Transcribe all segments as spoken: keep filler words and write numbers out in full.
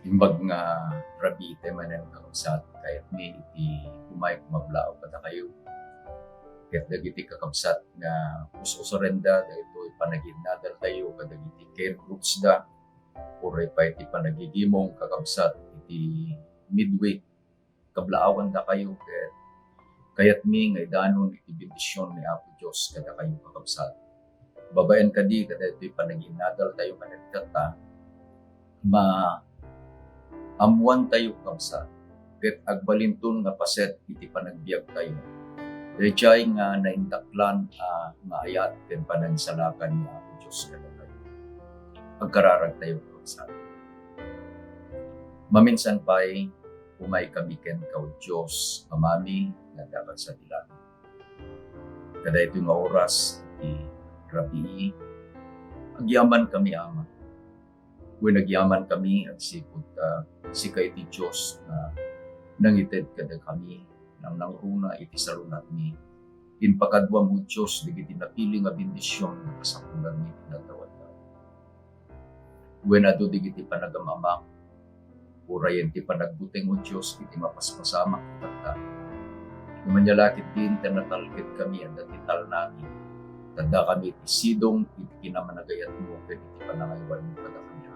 Imbag nga rabii ti manen, kakabsat, kayatmi iti umay kumablaaw kadakayo. Ket dagiti kakabsat nga us-usarenda daytoy panagiinnadaltayo kadagiti care groups da, uray pay ti panagigimong, kakabsat, iti midweek, kablaawandakayo ket kayatmi nga idanon iti bendision ni Apo Dios kadakayo, kakabsat. Babaen kadi kadaytoy panagiinnadaltayo manen itatta, maammoantayo, kakabsat, ket agbalinton nga paset iti panagbiagtayo daydiay nga naindaklan a nga ayat ken panagsalakan ni Apo Dios kadakayo. Agkararagtayo, kakabsat. Maminsan pay, umaykami kenka, O Dios, Amami nga adda kadsa ti langit. Kadaytoy nga oras iti rabii, agyamankami, Ama. Wen, agyamankami agsipud ta sika iti Dios nga nangited kadakami, nangnangruna iti salunatmi. Impakaduam, O Dios, dagiti napili nga bendision nga kasapulanmi iti nagdawat. Wen, adu dagiti panagam-amak, urayen ti panagbuteng, O Dios, iti mapaspasamak itatta. Ngem ania la ketdin ta natalgedkami adda ti talnami, ta addakami iti sidong iti kinamanagayatmo ken iti panangaywanmo kadakami.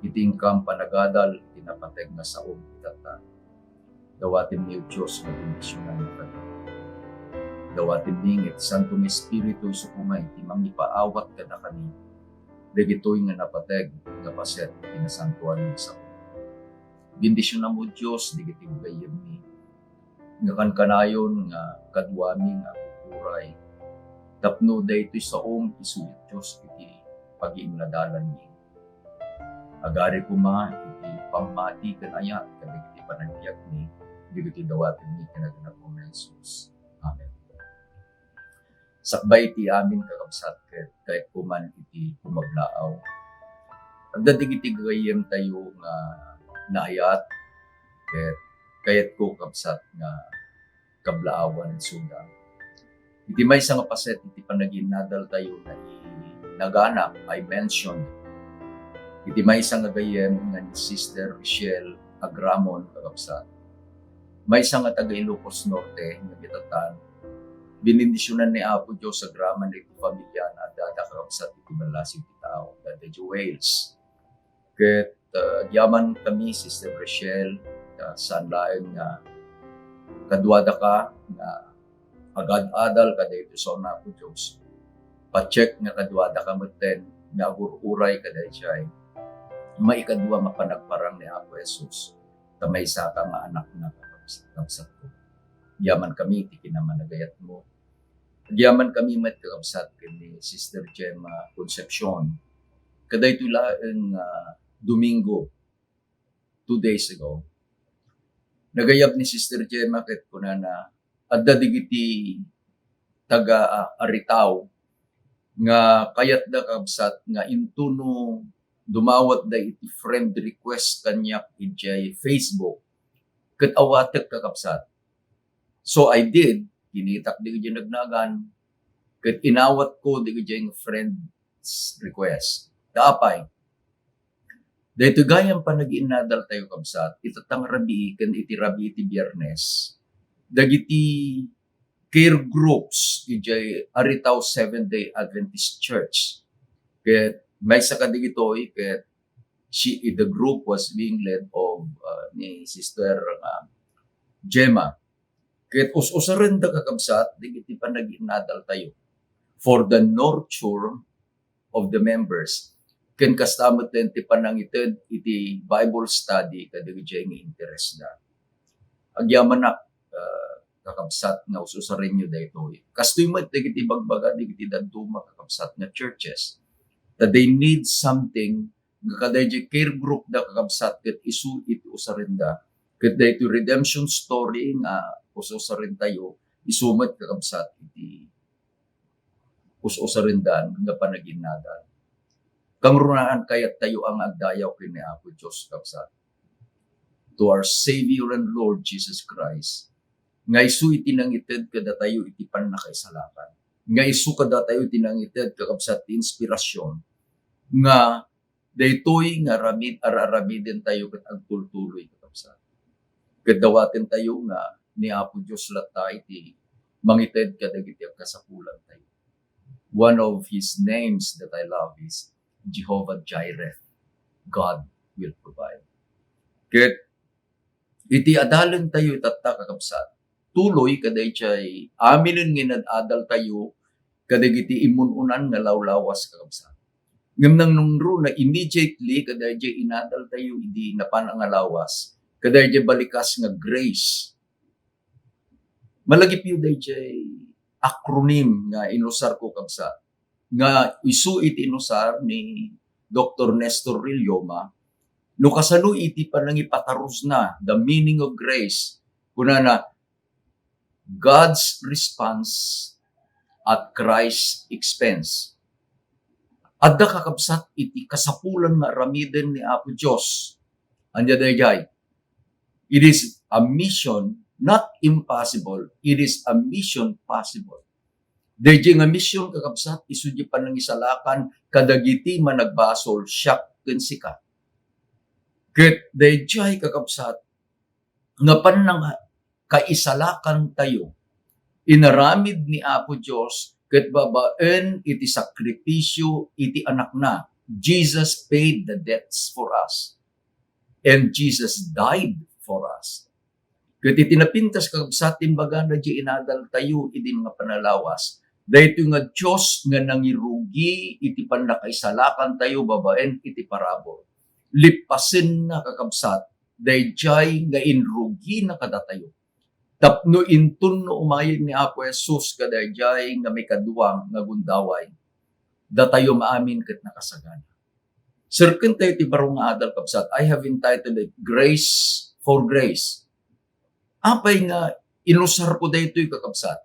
Iti inkam panagadal iti napateg nga saom itatta. Dawatenmi, O Dios, nga bendisionannakami. Dawatenmi nga iti Santo nga Espiritu isu koma iti mangipaawat kadakami dagitoy nga napateg nga paset iti nasantoan nga sao. Bendisionam, O Dios, dagiti gayyemmi nga kankanayon nga kaduami nga aguray tapno daytoy saom isu, O Dios, iti pagiinnadalanmi. Agari koma iti pammati ken ayat kadagiti panagbiagmi, dagiti dawatenmi ken agnanakom ni Jesus. Amen. Sakbay ti amin, kakabsat, ket kayatko man iti kumablaaw. Adda dagiti gayyemtayo nga naayat, ket kayatko, kakabsat, nga kablaawan isuda. Iti maysa nga paset iti panagiinnadaltayo nga i-, naganak, I mentioned iti maysa nga gayyem nga ni Sister Rochelle Agramon, kakabsat. Maysa nga taga Ilocos Norte nga itatta. Binindisionan ni Apo Dios agraman iti familiana, adda, adda, kakabsat, iti ballasiw ti tao, adda, adda Wales. Ket, uh, agyamankami, Sister Rochelle, uh, saan laeng nga kaduadaka nga agad-adal kadaytoy sao ni Apo Dios. Pacheck nga kaduadaka metten nga agur-uray kadaydiay maikadua nga panagparang ni Apo Jesus, ta maysaka nga anakna, kakabsat-, kabsatko. Agyamankami iti kinamanagayatmo. Agyamankami met, kakabsat, ken ni Sister Gemma Concepcion. Kadaytoy laeng, ah, Domingo, two days ago, nagayab ni Sister Gemma ket kunana, adda dagiti taga, ah, Aritao nga kayatda, kabsat, nga intono dumawatda iti friend request kaniak idiay Facebook. Ket awatek, kakabsat. So I did, kinitak dagiti nagnagan, ket inawatko dagiti friends request. Ta apay, daytoy gayam panagiinnadaltayo, kabsat, itatta nga rabii ken iti rabii ti Biernes, dagiti care groups idiay Aritao Seventh-day Adventist Church. Ket maysa kadagitoy, ket she, the group was being led of, uh, ni Sister, uh, Gemma. Ket us-usarenda, kakabsat, dagiti panagiinnadaltayo for the nurture of the members. Ken kasta met ti panangited iti Bible study kadagiti nga interesda. Agyamanak, ah, kakabsat, nga us-usarenyo daytoy. Kastoy met dagiti bagbaga dagiti dadduma, kakabsat, nga churches. That they need something nga kadaydiay care group da, kakabsat, ket isu iti usarenda. Ket daytoy redemption story nga us-usarentayo, isu met, kakabsat, iti us-usarendan nga panaginnadal. Kangrunaan, kayattayo a nga agdayaw ken ni Apo Dios, kabsat, to our Savior and Lord Jesus Christ, nga isu iti nangited kadatayo iti pannakaisalakan, nga isu kadatayo iti nangited, kakabsat, ti inspirasyon nga Daytoy nga aramid, ar-aramidentayo ket agtultuloy, kakabsat. Ket dawatentayo nga ni Apo Dios latta iti mangited kadagiti agkasapulantayo. One of his names that I love is Jehovah Jireh, God will provide. Ket iti adalentayo itatta, kakabsat, tuloy kadaydiay aminen nga inad-adaltayo kadagiti immun-unan nga lawlawas, kakabsat. Ngem nangnungruna, immediately kadaydiay inadaltayo idi napan nga lawas, kadaydiay balikas nga grace. Malagipyo daydiay acronym nga inusarko, kabsat, nga isu iti inusar ni Doktor Nestor Rillo Loma, no kasano iti panangipatarusna, the meaning of grace, kunana, God's response at Christ's expense. Adda, kakabsat, iti kasapulan nga aramiden ni Apo Dios. Ania daydiay? It is a mission not impossible, it is a mission possible. Daydiay nga mission, kakabsat, isu diay panangisalakan kadagiti managbasol, siak ken sika. Ket daydiay, kakabsat, nga pannangkaisalakantayo, inaramid ni Apo Dios ket babaen iti sakripisio iti Anakna. Jesus paid the debts for us. And Jesus died for us. Ket iti napintas, kakabsat, ti imbagana diay inadaltayo idi nga panlawas, daytoy nga Dios nga nangirugi iti pannakaisalakantayo babaen iti parabur. Lippasenna, kakabsat, daydiay nga inrugina kadatayo. Tapno inton no umayen ni Apo Jesus kadaydiay nga maikadua nga gundaway, datayo maamin ket nakasagana. Serkentayo ti baro nga adal, kabsat. I have entitled it Grace for Grace. Apay nga inusarko daytoy, kakabsat?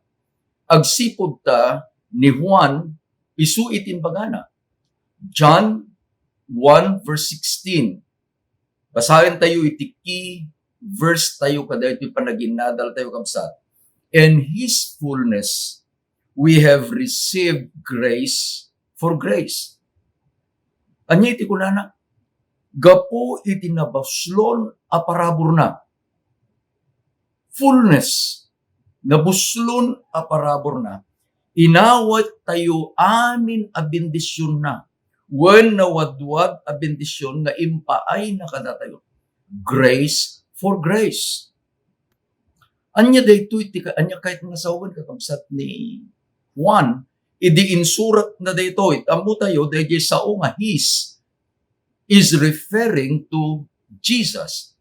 Agsipud ta ni Juan isu iti imbagana. John one verse sixteen. Basaentayo iti key verse tayo kadaytoy panaginadaltayo, kabsat. In His fullness, we have received grace for grace. Ania iti kunana? Gapu iti nabuslon a paraburna. Fullness, nabuslon a paraburna, inawat tayo amin a bendisionna, wen nawadwad a bendision nga impaayna kadatayo. Grace for grace. Ania daytoy ti ka-, ania kayat nga sawen, kakabsat, ni Juan idi insuratna daytoy? Ammo tayo, daydiay sao nga his is referring to Jesus.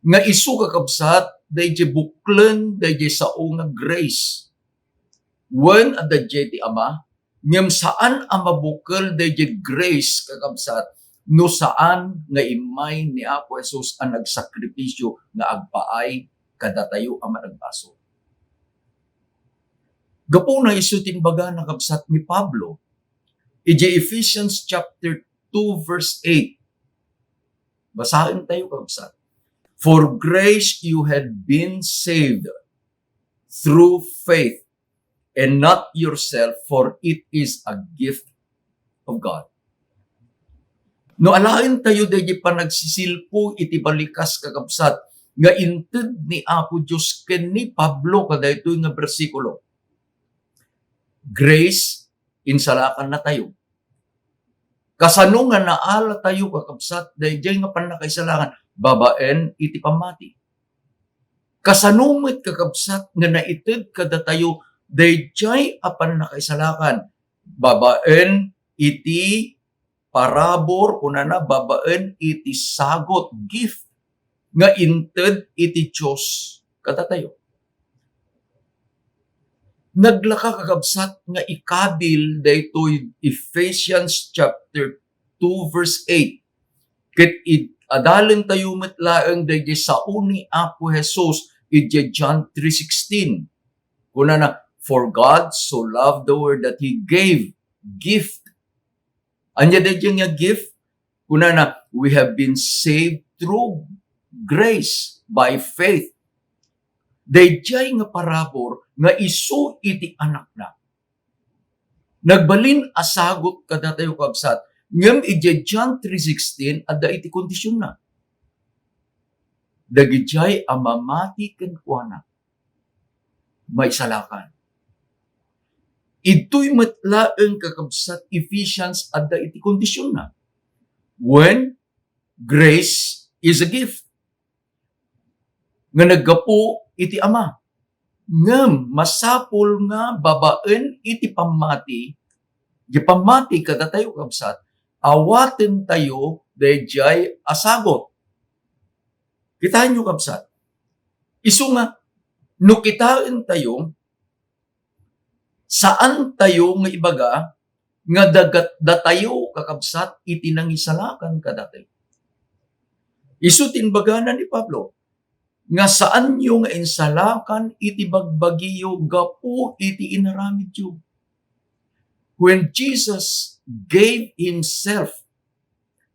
Nga isu, kakabsat, daydiay buklen daydiay sao nga grace. Wen, adda diay ti Ama, ngem saan a mabukel daydiay grace, kakabsat, no saan nga immay ni Apo Jesus a nagsakripisio nga agpaay kadatayo a managbasol. Gapuna isu ti imbagana, kabsat, ni Pablo idiay Ephesians chapter two verse eight. Basaentayo, kabsat. "For grace you have been saved through faith, and not yourself, for it is a gift of God." No alaentayo daydiay panagsisilpo iti balikas, kakabsat, nga inted ni Apo Dios ken ni Pablo kadaytoy nga bersikulo. Grace, insalakannatayo. Kasano nga naalatayo, kakabsat, daydiay nga pannakaisalakan? Babaen iti pammati. Kasano met, kakabsat, nga naited kadatayo daydiay a pannakaisalakan? Babaen iti parabur, kunana, babaen iti sagut, gift, nga inted iti Dios kadatayo. Naglaka, kakabsat, nga ikabil daytoy Ephesians chapter two verse eight. Ket id-, adalentayo met laeng daydiay sao ni Apo Jesus idiay John three sixteen. Kunana, "For God so loved the world that He gave," gift. Ania daydiay nga gift? Kunana, "We have been saved through grace, by faith." Daydiay nga parabur nga isu iti Anakna. Nagbalin a sagut kadatayo, kabsat, Ngem idiay John three sixteen, adda iti kondisionna. Dagidiay a mamati kenkuana, maisalakan. Idtoy met laeng, kakabsat, Ephesians, adda iti kondisionna. When grace is a gift nga naggapu iti Ama. Ngem masapul nga babaen iti pammati, di pammati kadatayo, kabsat, awatentayo daydiay a sagut. Kitaenyo, kabsat? Isu nga, no kitaentayo, saantayo nga ibaga nga dagat-, datayo, kakabsat, iti nangisalakan kadatayo. Isu ti imbagana ni Pablo, nga saanyo nga insalakan iti bagbagiyo gapu iti inaramidyo. When Jesus gave himself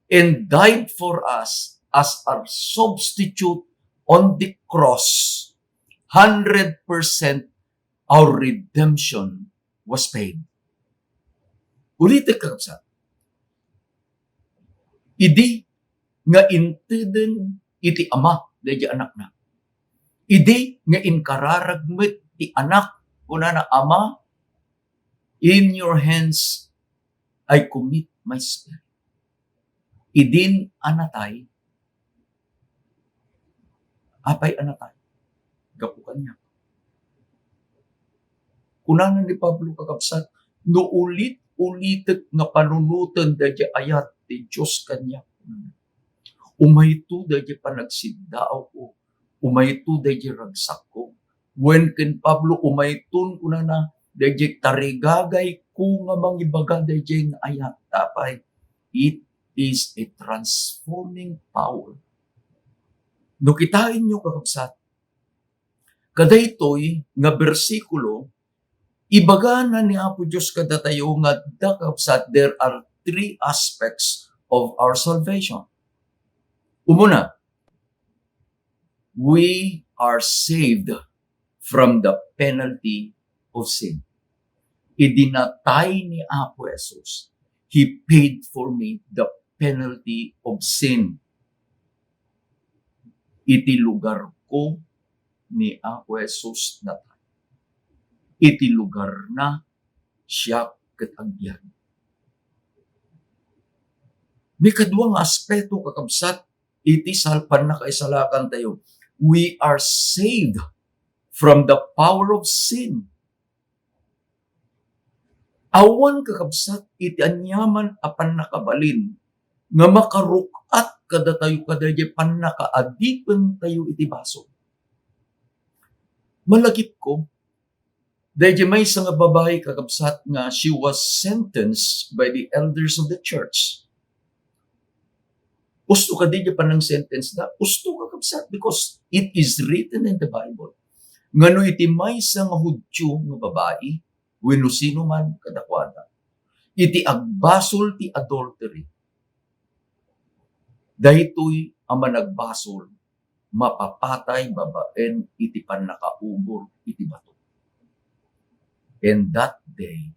and died for us as our substitute on the cross, hundred percent our redemption was paid. Ulitek, kakabsat. Idi nga inteden iti Ama daydi Anakna. Idi nga inkararag met ti Anak, kunana, "Ama, in your hands I commit my spirit." Idin a natay, apay a natay? Gapu kaniak. Kunana ni Pablo, kakabsat, "No ulit-ulitek nga panunoten daydi ayat ti Dios kaniak, umayto daydi panagsiddaawko, umayto daydi ragsakko." Wen ken Pablo, umayton, kunana, daydi tarigagayko nga mangibaga daydi nga ayat. Apay? It is a transforming power. No kitaenyo, kakabsat, kadaytoy nga bersikulo, ibagana ni Apo Dios kadatayo nga adda, kabsat, there are three aspects of our salvation. Umuna, we are saved from the penalty of sin. Idi natay ni Apo Jesus, He paid for me the penalty of sin. Iti lugarko ni Apo Jesus natay. Iti lugarna, siak ket agbiag. May kadua nga aspeto, kakabsat, iti sal-, pannakaisalakantayo. We are saved from the power of sin. Awan, kakabsat, iti aniaman a pannakabalin nga makaruk-at kadatayo kadaydiay pannakaadipentayo iti basol. Malagipko, daydiay maysa nga babai, kakabsat, nga she was sentenced by the elders of the church. Usto kadi diay panang-sentence da? Usto, kakabsat, because it is written in the Bible nga no iti maysa nga Judio nga babai, wenno sino man kadakuada, iti agbasol ti adultery, daytoy a managbasol mapapatay babaen iti pannakaubor iti bato. And that day,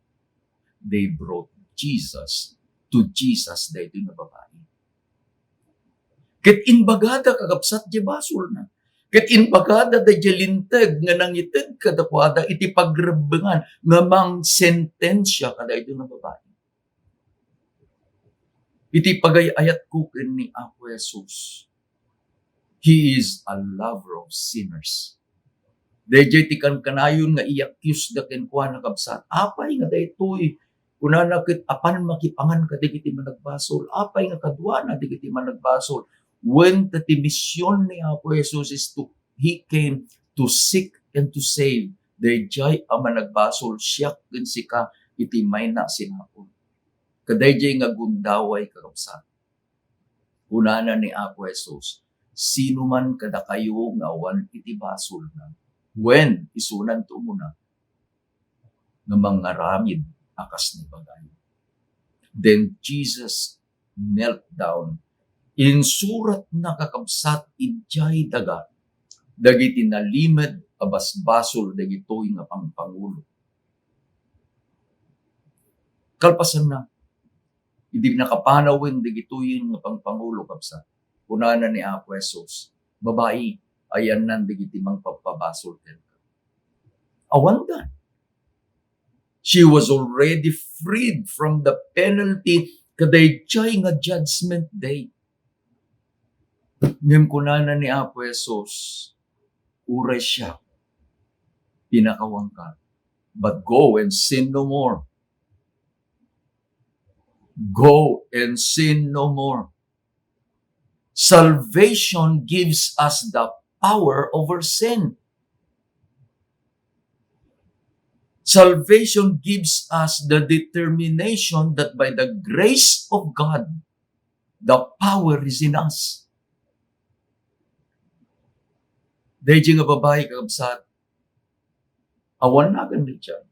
they brought Jesus to Jesus, daytoy nga babai. Ket imbagada, kakabsat, diay basolna. Ket imbagada daydiay linteg nga nangited kadakuada iti pagrebbengan nga mangsentensia kadaytoy nga babai. Iti pagay-ayatko ken ni Apo Jesus, He is a lover of sinners. Daydiay ti kankanayon nga i-accuse da kenkuana, kabsat. Apay nga daytoy? Kunana ket, apan makipangan kadagiti managbasol. Apay nga kaduana dagiti managbasol? Wen ta ti mision ni Apo Jesus is to, He came to seek and to save daydiay a managbasol, siak ken sika, iti mayna a sinapul. Kadaydiay nga gundaway, kakabsat. Kunana ni Apo Jesus, "Sino man kadakayo nga awan iti basolna, wen, isunanto umuna, nga mangaramid a kas ni bagay." Then Jesus knelt down. Insuratna, kakabsat, idiay daga dagiti nalimed a basbasol dagitoy nga pangpangulo. Kalpasanna, Idi nakapanawen dagitoyen nga pangpangulo, kabsat, kunana ni Apo Jesus, "Babai, ayanna dagiti mangpabpabasol kenka." Awan da. She was already freed from the penalty kadaydiay nga judgment day. Ngem kunana ni Apo Jesus, "Uray siak, pinakawanka. But go and sin no more. Go and sin no more." Salvation gives us the power over sin. Salvation gives us the determination that by the grace of God, the power is in us. Daydi nga babai, kakabsat, awan nagan ni John.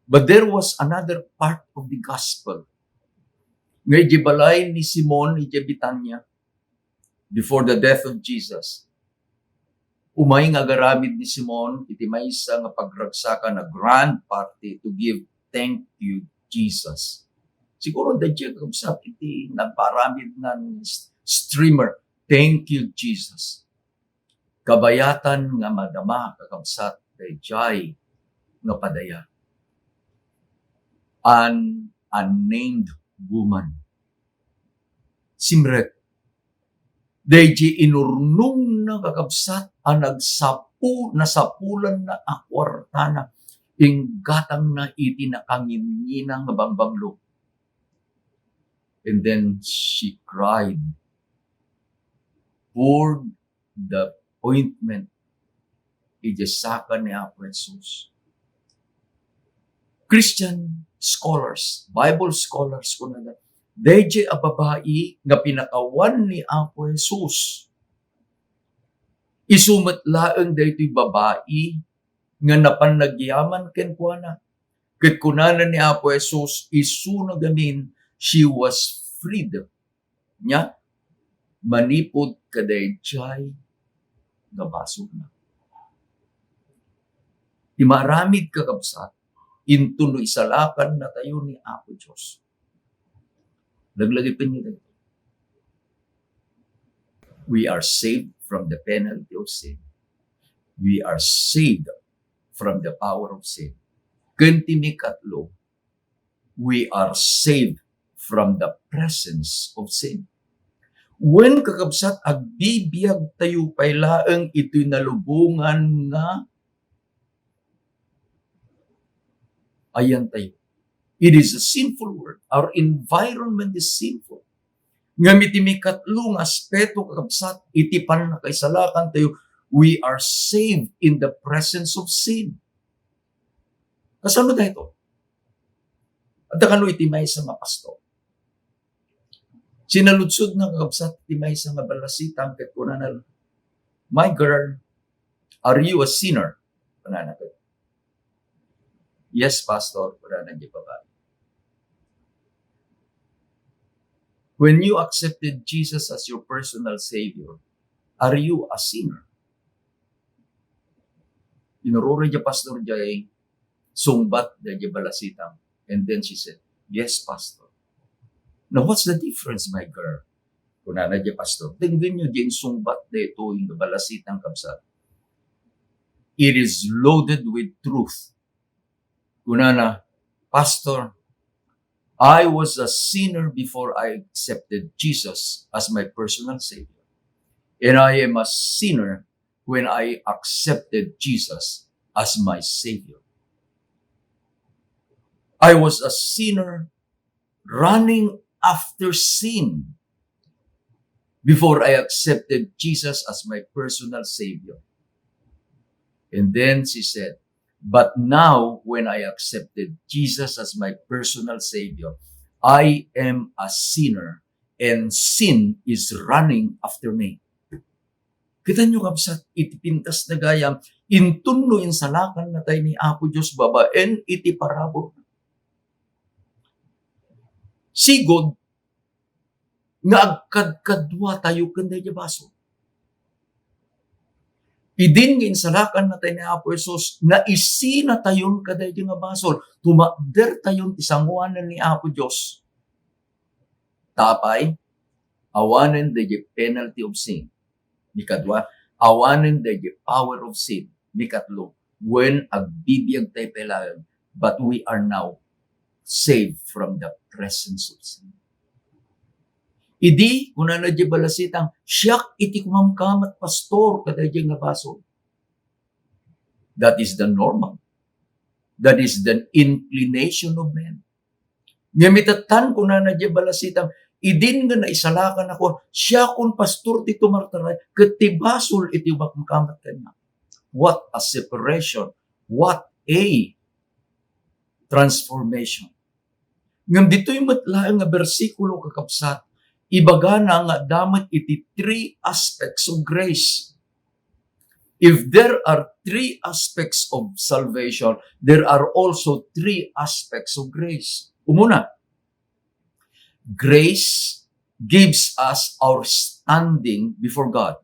But there was another part of the gospel. Nga iti balay ni Simon iti Betania, before the death of Jesus, umay nga agaramid ni Simon iti maysa nga pagragsakan a grand party to give thank you, Jesus. Siguro, daydiay, kakabsat, iti nagparamid nan s-, streamer, "Thank you, Jesus." Kabayatan nga madama, kakabsat, daydiay nga padaya. An unnamed woman. Simrek, daydiay inurnongna, kakabsat, a nagsapu-, nasapulanna a kuartana, inggatangna iti nakangingina nga bangbanglo. And then she cried, poured the ointment iti saka ni Apo Jesus. Christian scholars, Bible scholars, kunada, daydiay a babai nga pinakawan ni Apo Jesus, isu met laeng daytoy babai nga napan nagyaman kenkuana. Ket kunana ni Apo Jesus, isuna gamin, she was freed. Nia, manipud kadaydiay nga basolna. Ti maaramid, kakabsat, inton no isalakannatayo ni Apo Dios, laglagipenyo daytoy. We are saved from the penalty of sin. We are saved from the power of sin. Ken ti mikatlo, we are saved from the presence of sin. Wen, kakabsat, agbibiagtayo pay laeng iti nalubongan nga ayantayo. It is a sinful world. Our environment is sinful. Ngem iti mikatlo nga aspeto, kakabsat, iti pannakaisalakantayo, we are saved in the presence of sin. Kasano dayto? Adda kano iti maysa nga pastor. Sinaludsodna, kakabsat, ti maysa nga balasitang ket kunana, "My girl, are you a sinner?" Kunana ket, "Yes, Pastor," kunana diay babai. "When you accepted Jesus as your personal Savior, are you a sinner?" Inururay diay pastor diay sungbat diay balasitang. And then she said, "Yes, Pastor." "Now, what's the difference, my girl?" Kunana diay pastor. Denggenyo diay insungbat daytoy nga balasitang, kabsat. It is loaded with truth. Kunana, "Pastor, I was a sinner before I accepted Jesus as my personal Savior. And I am a sinner when I accepted Jesus as my Savior. I was a sinner running after sin before I accepted Jesus as my personal Savior." And then she said, "But now, when I accepted Jesus as my personal Savior, I am a sinner and sin is running after me." Kitaenyo, kabsat, iti pintas na gayam, inton no insalakannatayo ni Apo Dios babaen iti parabur. Sigud nga agkadkaduatayo ken daydiay basol. Idin nga insalakannatayo ni Apo Jesus, naisinatayon kadaydiay nga basol. Tumakdertayon ti sangoanan ni Apo Dios. Ta apay, awanen daydi penalty of sin. Mikadua, awanen daydi power of sin. Mikatlo, wen agbibiag tayo pay laeng, but we are now saved from the presence of sin. Idi, kunana di balasitang, "Siak iti kumamkamat, pastor, kadaydi nga basol." That is the normal. That is the inclination of men. Ngem ita tan, kunana di balasitang, "Idin nga naisalakan ako, siakon, pastor, ti tumartaray, ket ti basol iti kumamkamat kaniak." What a separation! What a transformation! Ngem ditoy met laeng nga bersikulo, kakabsat, ibagana nga adda met iti three aspects of grace. If there are three aspects of salvation, there are also three aspects of grace. Umuna, grace gives us our standing before God.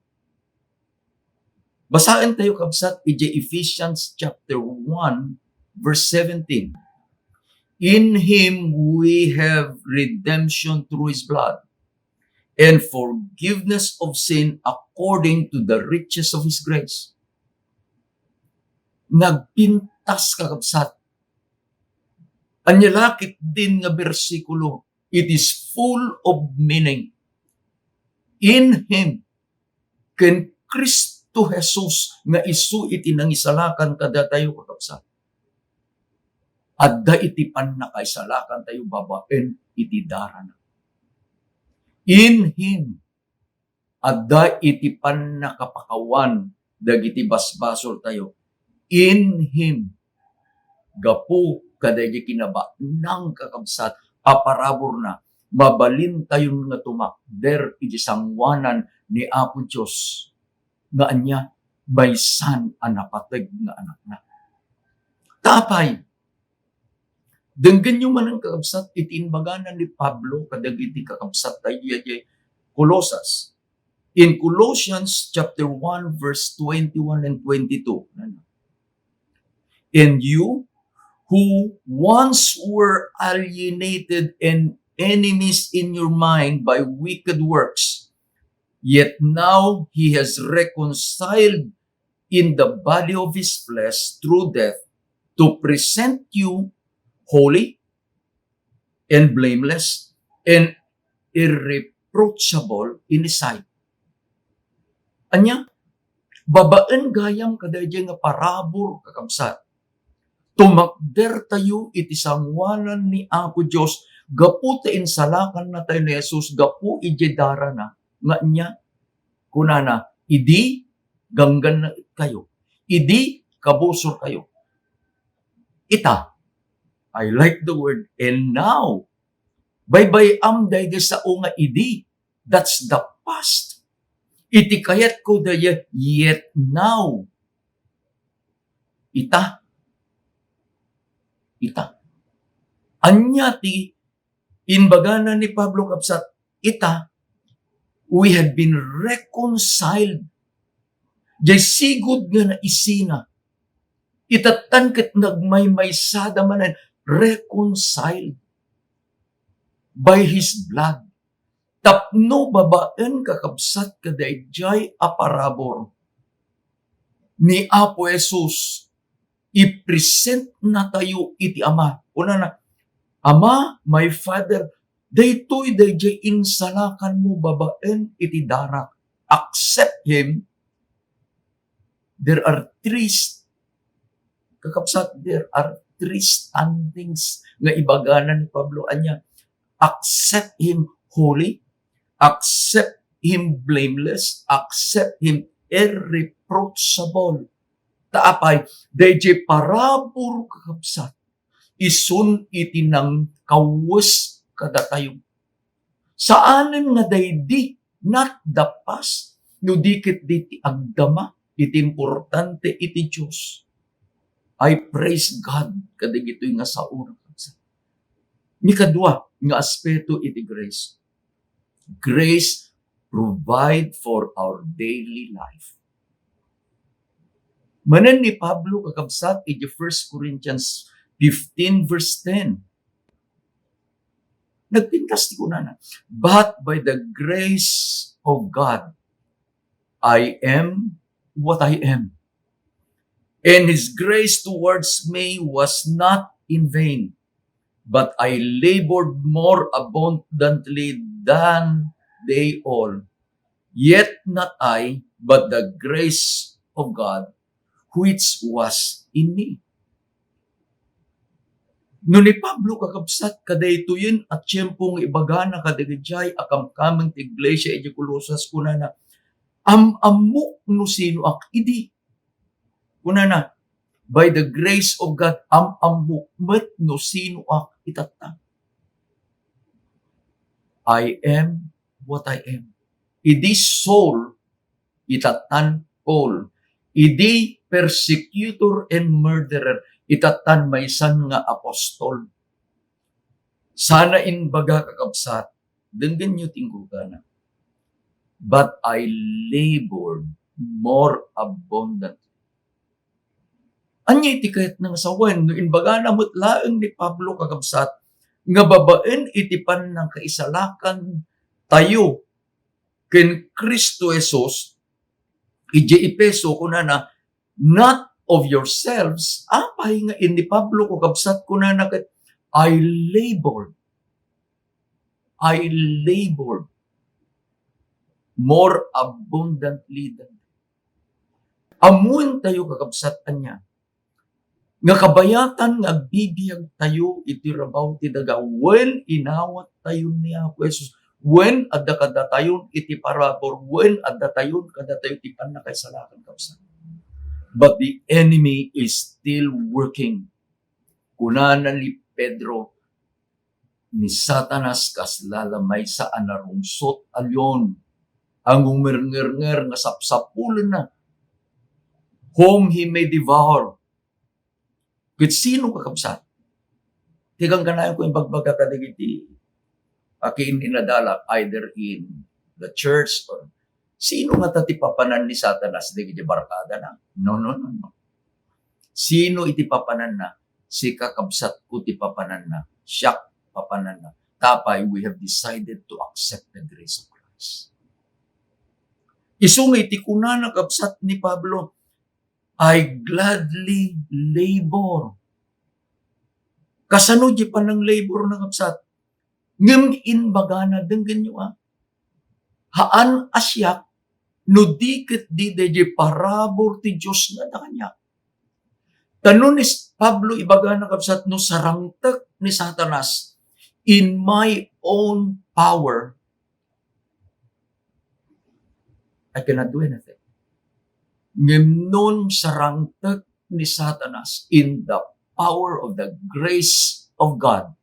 Basaen tayo, kabsat, iti Ephesians chapter one, verse seventeen. "In him we have redemption through his blood, and forgiveness of sin according to the riches of his grace." Nagpintas, kakabsat. Ania la ketdin nga bersikulo, it is full of meaning. In him, ken Cristo Jesus nga isu iti nangisalakan kadatayo, kakabsat, adda iti pannakaisalakan tayo babaen iti darana. In him, adda iti pannakapakawan dagiti basbasol tayo. In him, gapu kadaydi kinabanang, kakabsat, a paraburna, mabalintayon nga tumakder iti sanguanan ni Apo Dios nga ania, maysan a napateg nga Anakna. Ta apay, denggenyo manen, kakabsat, iti imbagana ni Pablo kadagiti kakabsat tayo idiay Colosas. In Colossians chapter one, verse twenty-one and twenty-two, "And you, who once were alienated and enemies in your mind by wicked works, yet now he has reconciled in the body of his flesh through death to present you holy and blameless and irreproachable in his sight." Ania, babaen gayam kadaydiay nga parabur, kakabsat, tumakder tayo iti sanguanan ni Apo Dios gapu ta insalakan natayo ni Jesus gapu idiay darana nga ania, kunana, "Idi ganggannaet kayo, idi kabusor kayo." Ita, I like the word, "and now." Baybay-am daydi sao nga idi. That's the past. Iti kayatko daydiay, yet now. Ita. Ita. Ania ti imbagana ni Pablo, kabsat? Ita, we have been reconciled. Diay sigud nga naisina, ita tan ket nagmaymaysada manen, reconciled by his blood. Tapno babaen, kakabsat, kadaydiay a parabur ni Apo Jesus, i-present natayo iti Ama. Kunana, "Ama, my Father, daytoy daydiay insalakanmo babaen iti darak. Accept him." There are three s-, kakabsat, there are three standings nga ibagana ni Pablo. Ania, accept him holy, accept him blameless, accept him irreproachable. Ta apay, daydiay parabur, kakabsat, isun iti nangkawes kadatayo. Saanen nga daydi, not the past, no di ket di ti agdama iti importante iti Dios. I praise God kadagitoy nga sao, kakabsat. Mikadua nga aspeto iti grace. Grace provide for our daily life. Manen ni Pablo, kakabsat, iti First Corinthians fifteen verse ten, Nagpintas ti kunana, "But by the grace of God, I am what I am. And His grace towards me was not in vain, but I labored more abundantly than they all. Yet not I, but the grace of God which was in me." No ni Pablo, kakabsat, kadaytoyen a tiempo nga ibagana kadagiti a kamkameng ti iglesia iti Colosas, kunana, "Am-ammok no sinoak idi." Kunana, "By the grace of God, am-ammok met no sinoak itatta. I am what I am." Idi Saul, itattan Paul. Idi persecutor and murderer, itattan maysan nga apostol. Sana imbaga, kakabsat, denggenyo ti inggurgana, "But I labored more abundantly." Ania iti kayatna nga sawen? No imbagana met laeng ni Pablo, kakabsat, nga babaen iti pannakaisalakan tayo ken Cristo Jesus, idiay Efeso, kunana, "Not of yourselves." Apay nga ni Pablo, kakabsat, kunana ket, "I labored. I labored more abundantly than." Ammoen tayo, kakabsat, ania? Nga kabayatan nga agbibiag tayo iti rabaw ti daga, wen inawat tayo ni Apo Jesus, wen adda kadatayon iti parabur, wen adda tayon kadatayo ti pannakaisalakan, kabsat. But the enemy is still working. Kunana ni Pedro, "Ni Satanas kasla la maysa a narungsot a leon a ngumerngernger nga sapsapulenna, whom he may devour." Ket sino, kakabsat? Ti gangganayonko imbagbaga kadagiti akin inadalak, either in the church or sino ngata ti papanan ni Satanas dagiti barkadana? No, no, no, no. Sino iti papananna? Si kakabsatko ti papananna. Siak papananna. Tapay, we have decided to accept the grace of Christ. Isu nga iti kunana, kabsat, ni Pablo, "I gladly labor." Kasano di panang-labor na, kabsat? Ngem imbagana, denggenyo, a, "Haan a siak, no di ket di daydiay parabur ti Dios nga adda kaniak." Ta no ni Pablo ibagana, kabsat, no sarangtek ni Satanas in my own power, I cannot do anything. Ngem no sarangtek ni Satanas in the power of the grace of God,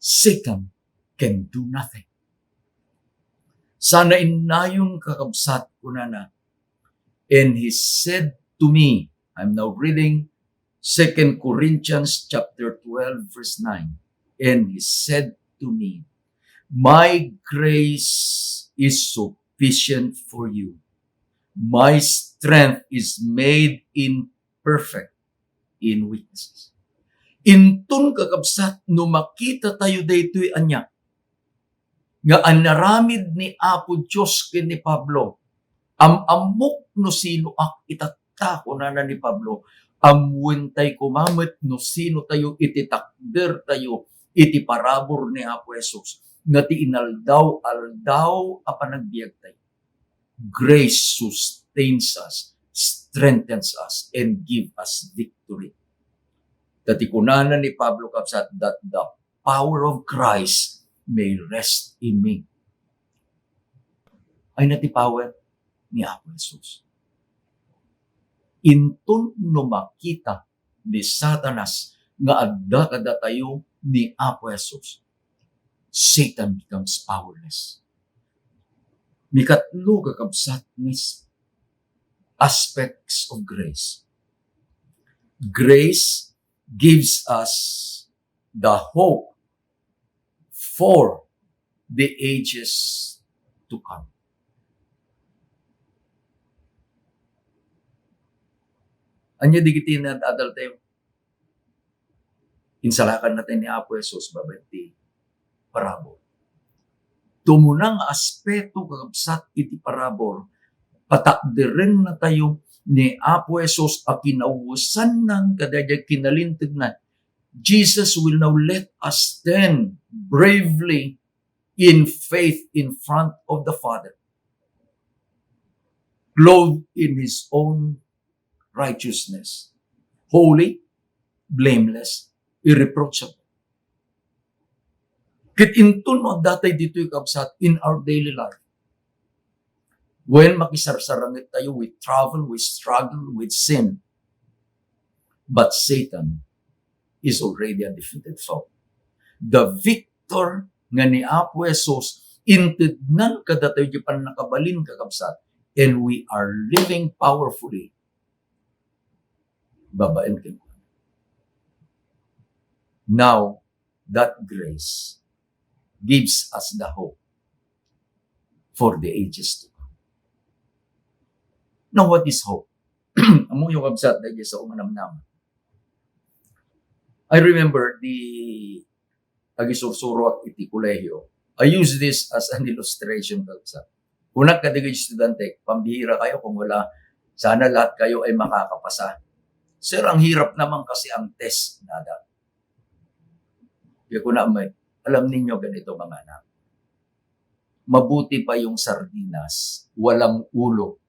Satan can do nothing. Sana innayon, kakabsat, kunana, "And he said to me," I'm now reading Second Corinthians chapter twelve, verse nine. "And he said to me, 'My grace is sufficient for you. My strength is made in perfect in weaknesses.'" Inton, kakabsat, no makita tayo daytoy ania nga inaramid ni Apo Dios ken ni Pablo, "Am-ammok no sinoak itatta," kunana ni Pablo, ammoen tay koma met no sino tayo iti takder tayo iti parabur ni Apo Jesus, nga ti inaldaw-aldaw a panagbiag tayo. Grace sustains us, strengthens us, and give us victory. Ta ti kunana ni Pablo, kabsat, that the power of Christ may rest in me. Ay na ti power ni Apo Jesus. Inton no makita ni Satanas nga adda kadatayo ni Apo Jesus, Satan becomes powerless. Mikatlo, kakabsat, nga s-, aspects of grace. Grace gives us the hope for the ages to come. Ania dagiti naad-adal tayo? Insalakan natay ni Apo Jesus babaen ti parabur. Umuna nga aspeto, kakabsat, iti parabur, patakderennatayo ni Apo Jesus a kinawessanna kadaydiay kinalinteg na. Jesus will now let us stand bravely in faith in front of the Father, clothed in His own righteousness, holy, blameless, irreproachable. Ket inton no adda tayo ditoy, kabsat, in our daily life, well, makisarsaranget tayo, we travel, we struggle with sin. But Satan is already a defeated foe. The victor nga ni Apo Jesus, intednan kadatayo di pannakabalin, kakabsat, and we are living powerfully babaen kenkuana. Now, that grace gives us the hope for the ages to come. Now, what is hope? Ammoyo, kabsat, daydiay sao nga namnama. I remember the agisursuroak iti kolehiyo. I use this as an illustration, kabsat. Kunak kadagiti estudiante, "Pambihira kayo kung wala, sana lahat kayo ay makakapasa. Sir, ang hirap naman kasi ang test," nada. Kaya kuna met, alam ninyo ganito, mga anak, mabuti pa yung sardinas, walang ulo,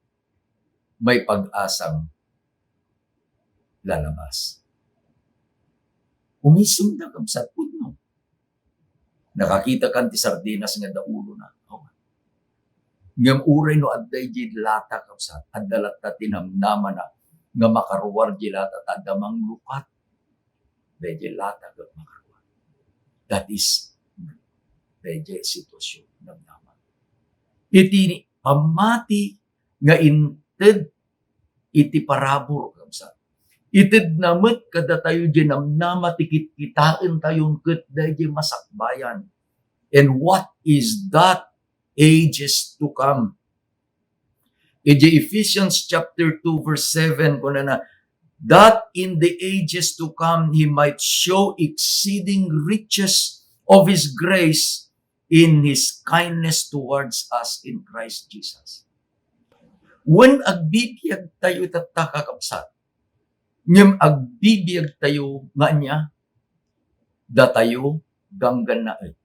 may pag-asang lalabas. Umisem da, kabsat, pudno. Nakakita kan ti sardinas nga adda ulona. Ngem uray no adda idiay lata, kabsat, adda latta ti namnamana nga makaruar idiay lata, ta adda manglukat. Daydiay lata ket makaruar. That is daydiay sitwasyon, namnama. Iti pammati nga inted iti parabur, kabsat, itedna met kadatayo diay namnama ti kitkitaentayon ket daydiay masakbayan. And what is that? Ages to come. Idiay Ephesians chapter two, verse seven, kunana, "That in the ages to come he might show exceeding riches of his grace in his kindness towards us in Christ Jesus." Wen, agbibiag tayo itatta, kakabsat. Ngem agbibiag tayo nga ania? Datayo ganggannaet.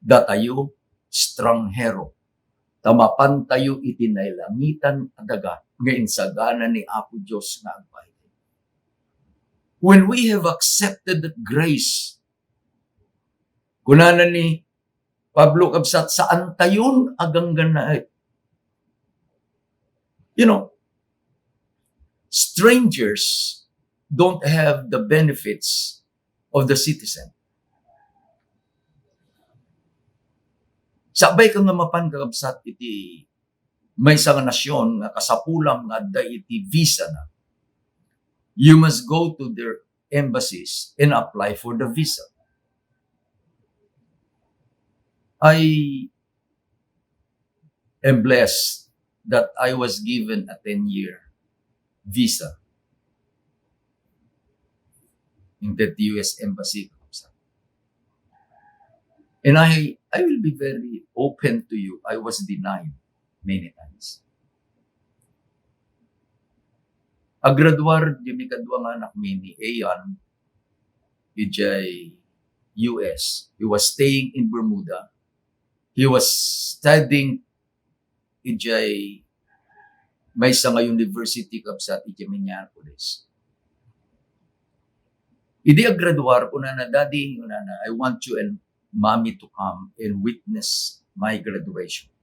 Datayo estranghero. Ta mapan tayo iti nailangitan a daga nga insagana ni Apo Dios nga agbaybay. When we have accepted that grace, kunana ni Pablo, kabsat, saan tayon a ganggannaet. You know, strangers don't have the benefits of the citizen. Sakbay ka nga mapan, kakabsat, iti maysa nga nasion nga kasapulam nga adda iti visa na, you must go to their embassies and apply for the visa. I am blessed that I was given a ten-year visa in the U S Embassy. And I, I will be very open to you. I was denied many times. Agraduar di kadua nga anak mi ni Ian, idiay U S. He was staying in Bermuda. He was studying idiay maysa nga university, kabsat, idiay Minneapolis. Idi agraduar, kunana, "Daddy," kunana, "I want you and Mommy to come and witness my graduation."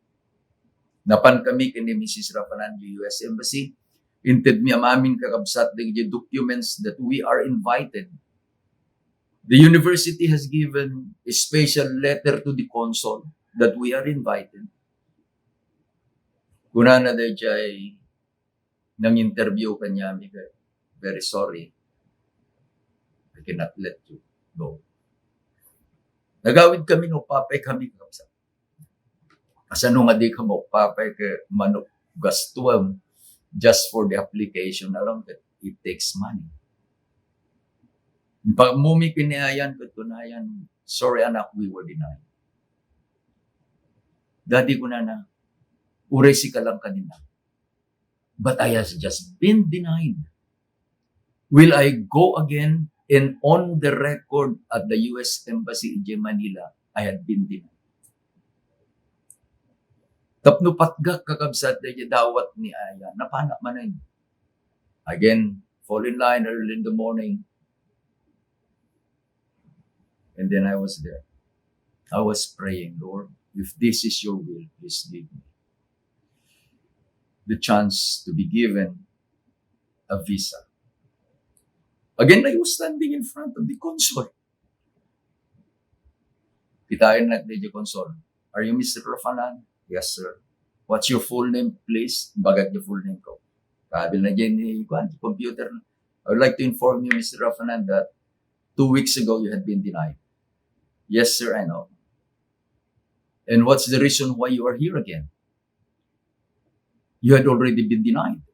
Napan kami ken ni Missus Rafanandio, U S Embassy. Inted mi a mamin, kakabsat, dagiti documents that we are invited. The university has given a special letter to the consul that we are invited. Kunana daydiay nang-interview kaniami, "Very sorry, I cannot let you go." Nagawid kami, no, upapay kami, kakabsat. Kasano nga di ka maupapay ket mano gastuem just for the application alone, ket it takes money. Pag-ammommi ken ni Ayan, ket kuna Ayan, "Sorry, anak, we were denied." "Daddy," kunana, "uray sika lang kanina. But I has just been denied. Will I go again and on the record at the U S Embassy in Manila, I had been denied." Tapno patgak, kakabsat, daydi dawat ni Ayan, napanak manen. Again, fall in line early in the morning. And then I was there. I was praying, "Lord, if this is your will, please give me the chance to be given a visa." Again, I was standing in front of the consul. Kitaennak daydi consul. "Are you Mister Rafanan?" "Yes, sir." "What's your full name, please?" Imbagak ti full name ko. Kabil na dyan ni, kuan, ti computer. "I would like to inform you, Mister Rafanan, that two weeks ago you had been denied." "Yes, sir, I know." "And what's the reason why you are here again? You had already been denied.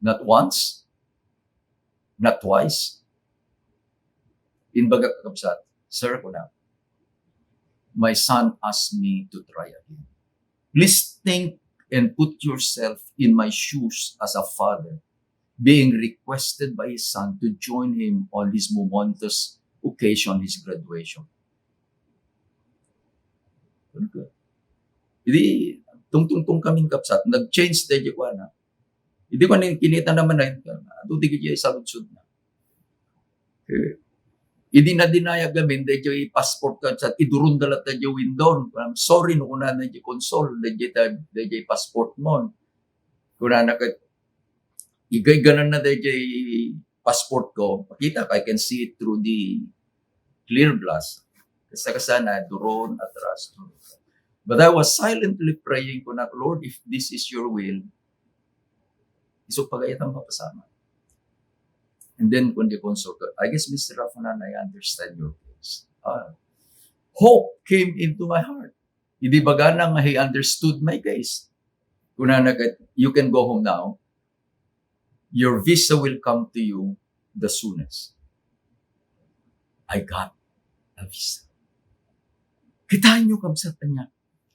Not once, not twice." Imbagak, kakabsat, "Sir," kuna, "my son asked me to try again. Please think and put yourself in my shoes as a father being requested by his son to join him on this momentous occasion, his graduation." Idi, tungtungtong kamin, kabsat, nag-change daydi kuana. Idi kuana, kinita na manen, adu dagiti saludsodna. Eh, idi nadinayak ngamin, daydi passport, kabsat, idurongda latta daydi window. "I'm sorry," no, kunana daydi consul, "daydi ta-, daydi passport mo." Kunana ket, igaygananna daydi passport ko. Makita, I can see it through the clear glass. Kasta-kasta na, duron, atras, duron. But I was silently praying, kunak, "Lord, if this is your will, isu pagayatan mapasamak." And then, kun di consul ko, "I guess, Mister Rafanan, I understand your case." Ah, hope came into my heart. Idi bagana nga he understood my case. Kunana ket, "You can go home now. Your visa will come to you the soonest." I got a visa. Kitaenyo, kabsat, ania?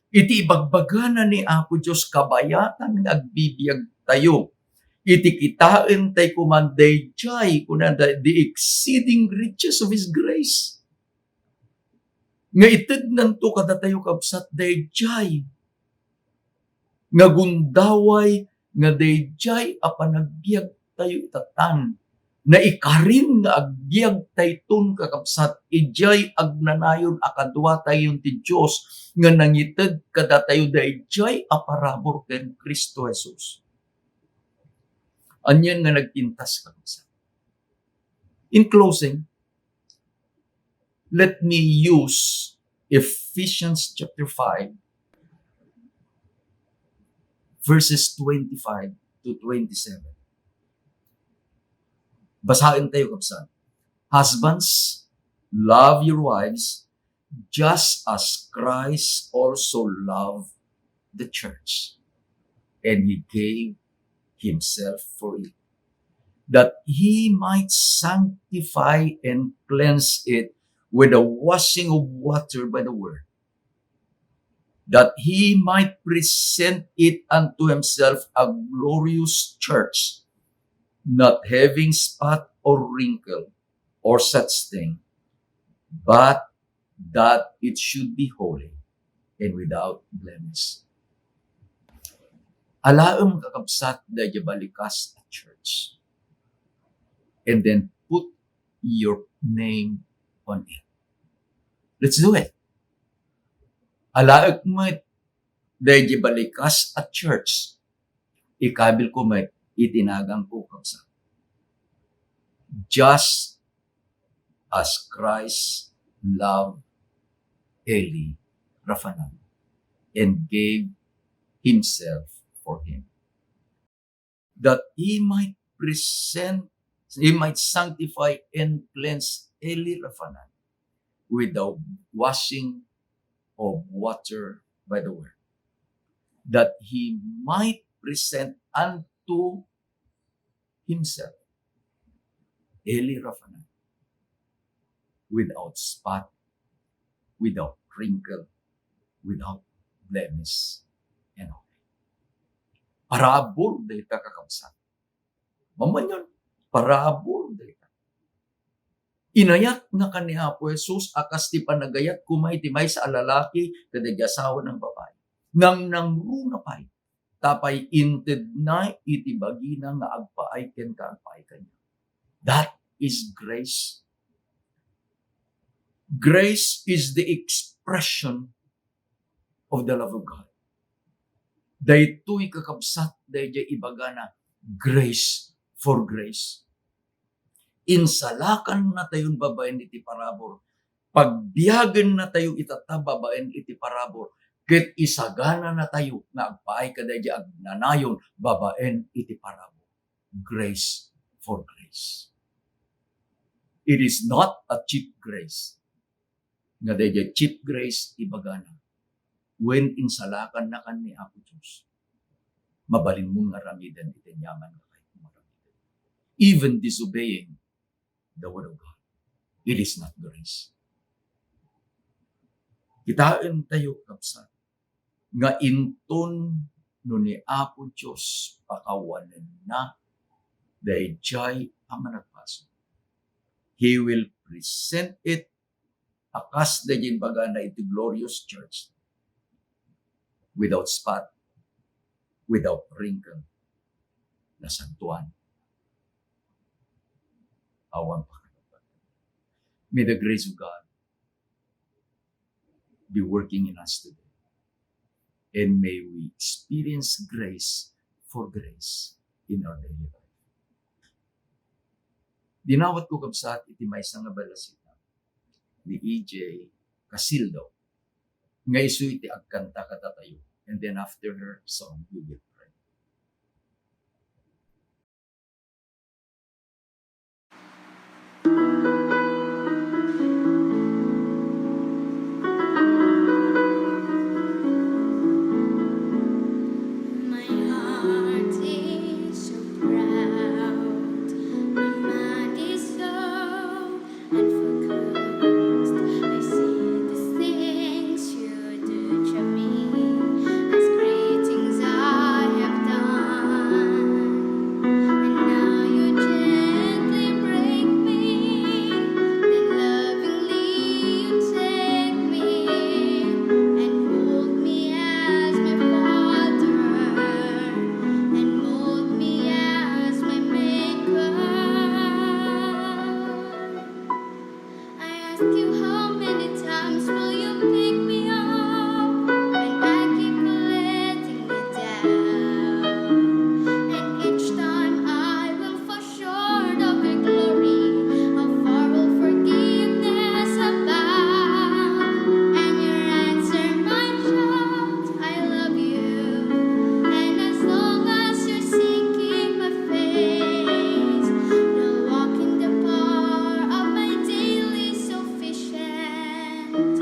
Iti ibagbagana ni Apo Dios kabayatan nga agbibiagtayo. Iti kitaentayo koma daydiay, kuna, the, the exceeding riches of His grace. Nga itednanto kadatayo, kabsat, daydiay nga gundaway nga daydiay a panagbiagtayo itatan, naikarin nga agbiagtayton, kakabsat, idiay agnanayon a kaduatayon ti Dios nga nangited kadatayo daydiay a parabur ken Cristo Jesus. Anian nga nagpintas, kakabsat? In closing, let me use Ephesians chapter five, verses twenty-five to twenty-seven. Basaentayo, kabsat. "Husbands, love your wives, just as Christ also loved the church, and he gave himself for it, that he might sanctify and cleanse it with the washing of water by the word, that he might present it unto himself a glorious church, not having spot or wrinkle or such thing, but that it should be holy and without blemish." Alaem, kakabsat, daydi balikas a church, and then put your name on it. Let's do it. Alaek met daydi balikas a church, ikabil ko met iti naganko, kabsat. Just as Christ loved Eli Rafanan and gave himself for him, that he might present, he might sanctify and cleanse Eli Rafanan with the washing of water by the word, that he might present unto himself Eli Rafanan without spot, without wrinkle, without blemish, and all. Parabur dayta, kakabsat. Mamanion, parabur dayta. Inayat nga kan ni Apo Jesus a kas ti panagayat koma iti maysa a lalaki kadagiti asawa ng babai. Nangnangruna pay, tapay intedna iti bagina nga agpaay kenka, agpaay kaniak. That is grace. Grace is the expression of the love of God. Daytoy, kakabsat, daydiay ibagana, grace for grace. Insalakannatayon babaen iti parabur. Pagbiagennatayo itatta babaen iti parabur. Ket isagananatayo nga agpaay kadaydiay agnanayon babaen iti parabur. Grace for grace. It is not a cheap grace. Nga daydiay cheap grace, ibagana, wen insalakannakan ni Apo Dios, mabalinmo nga aramiden iti aniaman nga kayatmo aramiden. Even disobeying the word of God, it is not grace. Kitaentayo, kabsat, nga inton no ni Apo Dios pakawanenna daydiay a managbasol, He will present it a kas daydiay imbagana iti glorious church, without spot, without wrinkle, nasantuan, awan pakaipapan. May the grace of God be working in us today. And may we experience grace for grace in our daily life. Dinawatko, kabsat, iti maysa nga balasina ni E J Casildo nga isu iti agkanta kadatayo. And then after her song, we will pray. My heart is so proud, my mind is so unfocused. I see the things you do to me as great things I have done. And now you gently break me, then lovingly you take me and hold me as my father and mold me as my maker. I ask you, how many times will you pick me up? And I keep letting you down. And each time I will fall short of your glory. How far will forgiveness abound? And your answer, my child, I love you. And as long as you're seeking my face, you'll walk in the power of my daily sufficient.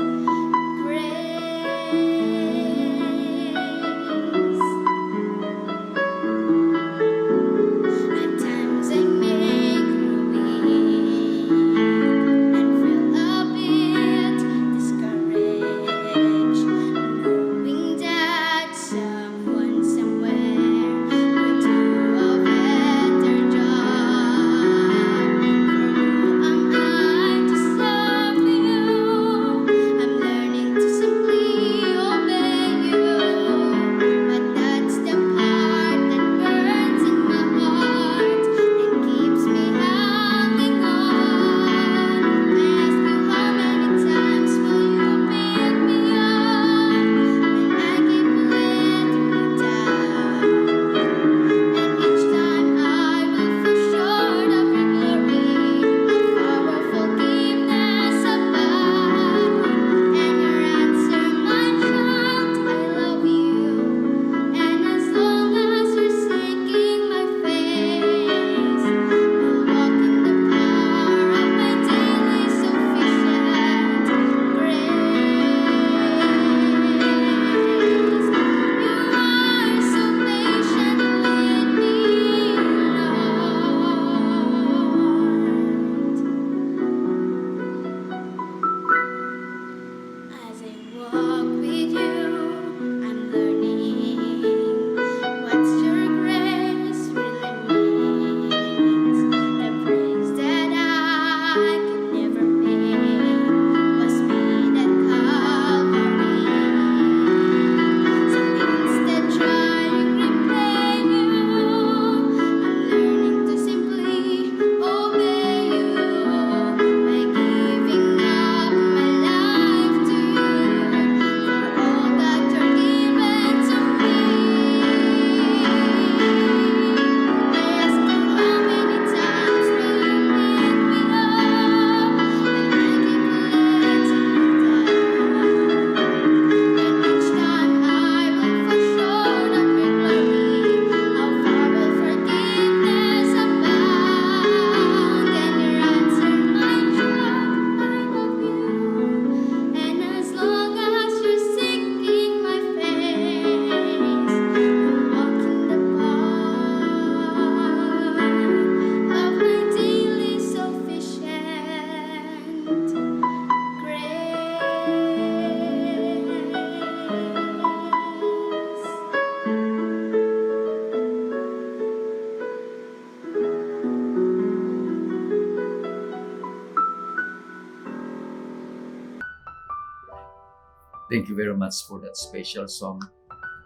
Thank you very much for that special song.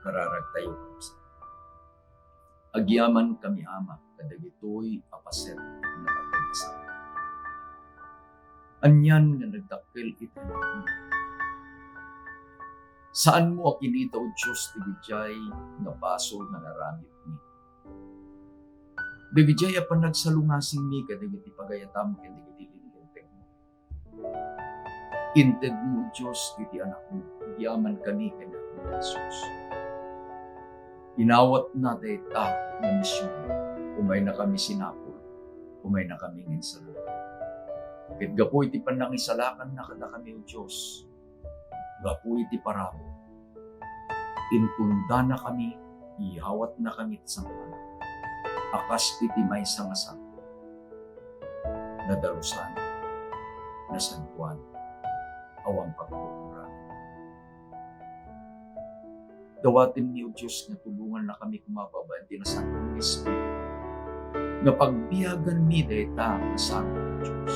Kararag tayo. Agyaman kami, Ama, kadagitoy a paset nga pagkabasa. Anian nga nagdakkel iti anakmo. Saanmo a kinita, O Dios, ti gijay nga basol nga naramidmi. Dagijay a panagsalungasingmi kadagiti pagayatam ken dagiti linlinteg. Intedmo, Dios, iti anakmo, agyaman kami ken ni Apo Jesus. Inawatna dayta nga mision, umaynakami sinapul, umaynakami nga insala. Ket gapu iti panangisalakanna kadakami, O Dios, gapu iti parabur, intundanakami, iyawatnakami iti sangoan a kas iti maysa nga sango, nadalusan, nasantoan, awan pagpurpura. Dawatenmi, O Dios, nga tulongannakami koma babaen ti Nasanto nga Espiritu, nga pagbiaganmi dayta nga sango, O Dios,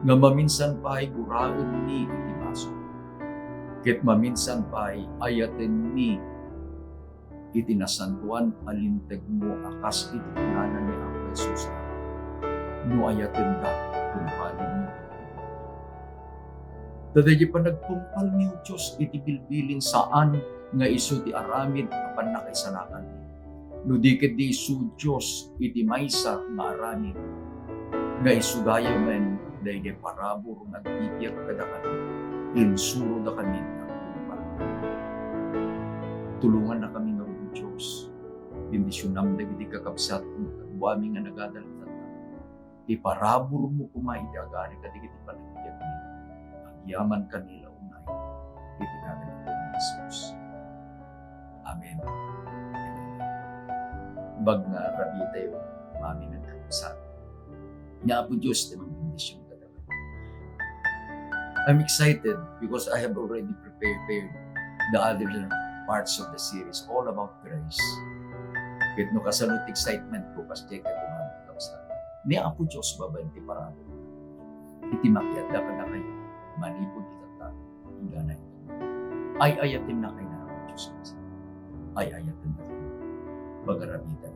nga maminsan pay guraenmi iti basol, ket maminsan pay ayatenmi iti nasantoan a lintegmo a kas iti kunana ni Apo Jesus, "No ayatenda, tungpalenyo." Ta daydi panagtungpalmi, O Dios, iti bilbilin saan nga isu ti aramid a pannakaisalakanmi. No di ketdi isu, Dios, iti maysa nga aramid, nga isu gayamen daydi parabur nga agbibiag kadakami, insurodakami nga agtungpal. Tulongannakami ngarud, O Dios. Bendisionam dagiti kakabsat nga kaduami nga nagadal itatta. Iparaburmo koma iti agari kadagiti panagbiagmi. Agyaman kami la unay iti ngadan ni Jesus. Amen. Bag nga rabii tayo, maamin nga kakabsat. Ni Apo Dios ti magbendision kadakayo. I'm excited because I have already prepared the other parts of the series all about grace. Ket no kasano ti excitement ko, kas diay kay kumanak, kakabsat. Ni Apo Dios babaen ti parabur iti makiadda kadakayo manipud itatta, inggana ita. Ay-ayatenna kay ni Apo Dios. Ay-ayatenna kay. Pagarabitan.